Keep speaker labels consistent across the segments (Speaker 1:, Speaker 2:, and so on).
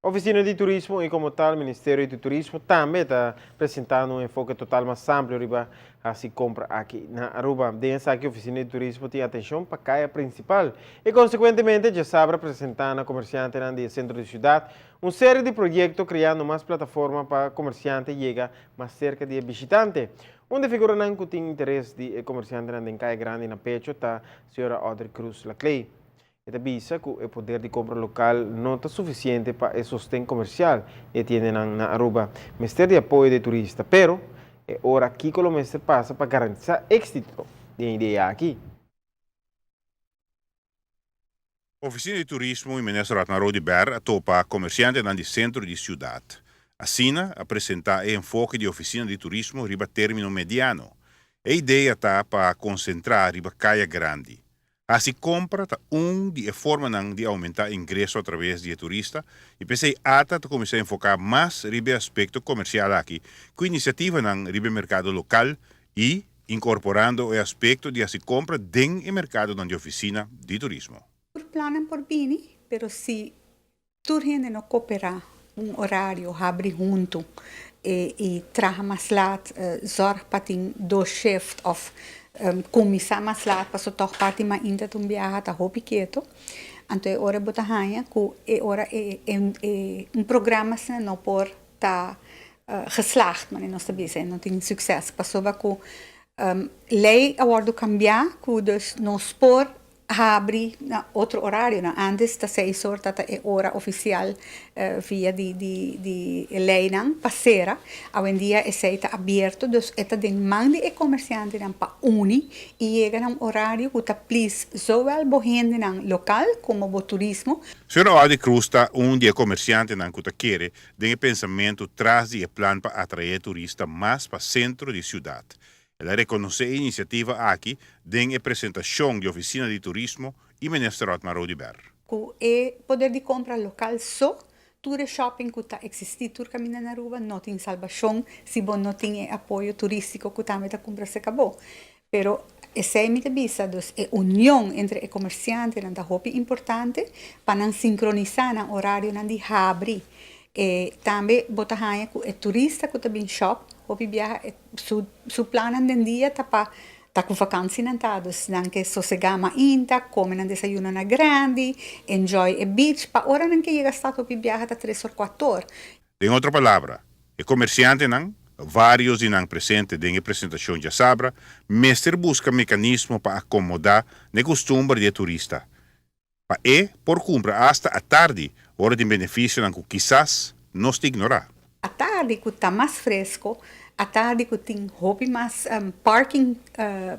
Speaker 1: Oficina di Turismo y como tal Ministerio di Turismo tambe ta presentando un enfoke total mas amplio riba haci compra aki na Aruba. Den esaki Oficina di Turismo tin atencion pa caya principal y consecuentemente djasabra presenta na comerciantenan di e centro di ciudad un serie di proyecto creando mas plataforma pa comerciante yega mas cerca di e bishitante. Un di figuranan cu tin interes di e comerciantenan den Caya Grandi na pecho ta Sra. Audrey Cruz Laclay. E ta bisa cu e poder di compra local no ta suficiente pa e sosten comercial di e tiendenan na Aruba. Mester di apoyo di e turista, pero e ora kico lo mester pasa pa garantisa exito den e idea aki?
Speaker 2: Oficina di Turismo y Minister Otmar Oduber a topa comerciantenan di centro di ciudad. Asina a presenta e enfoke di Oficina di Turismo riba termino mediano. E idea ta pa concentra riba caya grandi. Hasi kompra ta un di e formanan di oumentá ingreso atraves di e turista i p'esei ata ta kuminsá enfoká mas riba e aspekto komersial aki ku inisiativanan riba e merkado lokal i inkorporando e aspekto di hasi kompra den e merkadonan di ofisina di turismo.
Speaker 3: Tur plannan por bini, pero si Tur hende no koperá un orario habri huntu i traha mas lat, zòrg pa tin dos shift òf kuminsá mas lat pasobra tòg parti mainta ta un biaha ta hopi ketu. Anto e ora bo ta haña ku e ora e un programa asina no por ta geslaagd manera nos ta bisa, e no tin sukses pasobra ku lei a wòrdu kambiá ku dus nos por habri na otro orarionan. Antes ta seis or ta ta e ora ofisial via di di di e leinan pa sera. Awendia esei ta abierto dus e ta den man di e komersiantenan pa uni i yega na un orario ku ta plis zowel bo hendenan lokal komo bo turismo.
Speaker 2: Señor Audi Cruz ta un di e komersiantenan ku ta kere den e pensamentu tras di e plan pa atraé turista mas pa sentro di siudat. El a rekonosé e inisiativa aki den e presentashon di Ofisina di Turismo i Minister Otmar Oduber.
Speaker 3: Ku e poder di kompra lokal so, tur e shopping ku ta eksistí tur kaminda na Aruba no tin salbashon si bo no tin e apoyo turístiko ku tambe ta kumpra serka bo. Pero esei mi ta bisa, dus e union entre e komersiantenan ta hopi importante pa nan sinkronisá nan orarionan di habri. E tambe bo ta haña ku e turista ku ta bin shop hopi biaha e Su su plannan den dia ta pa ta ku vakansinan ta, dus nan ke sosegá mainta, kome nan desayuno na grandi, enjoy e beach, pa ora nan ke yega stad hopi biaha ta tres or kuator.
Speaker 2: Den otro palabra, e komersiantenan, vários di nan presente den e presentashon djasabra, mester buska mekanismo pa akomodá n'e kustumber di e turista, pa e por kumpra asta atardi ora tin benefisionan ku kisas nos ta ignorá.
Speaker 3: Atardi ku ta mas fresko, atardi ku tin hopi mas parking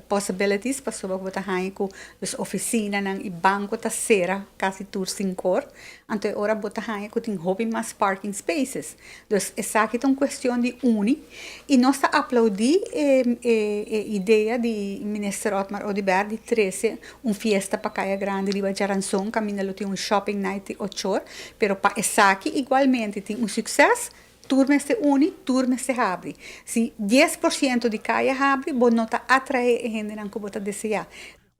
Speaker 3: possibilities pasobra ku bo ta haña ku dus ofisinanan i banko ta sera kasi tur sinkor, anto e ora bo ta haña ku tin hopi mas parking spaces. Dus esaki ta un cuestion di uni y nos ta aplaudi e e idea di Minister Otmar Oduber di trece un fiesta pa Caya Grandi riba Djaranson caminda lo tin un shopping night di ochor, pero pa esaki igualmente tin un succes tur mester uni, tur mester habri. Si 10% di caya habri bo no ta atrae e hendenan cu bo ta desea.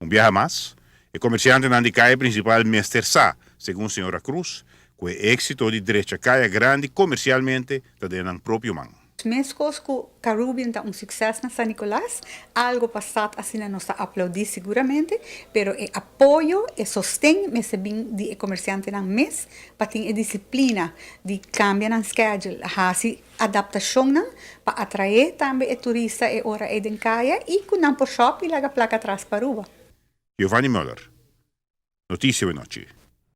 Speaker 2: Un biaha mas, e komersiantenan di kaya prinsipal mester sa, segun señora Cruz, ku e éksito di drecha Kaya Grandi komersialmente ta den nan propio man.
Speaker 3: Meskos ku Carubbian ta un sukses na San Nicolas, algo pa sat asina nos ta aplaudí siguramente, pero e apoyo, e sosten mester bin di e komersiantenan mes pa tin e disiplina di kambia nan schedule, hasi Adaptashonnan pa atraé tambe e turista e ora ei den kaya i ku nan por shòp i laga plaka atras pa Aruba.
Speaker 2: Giovanni Muller, Noticia Wenochi.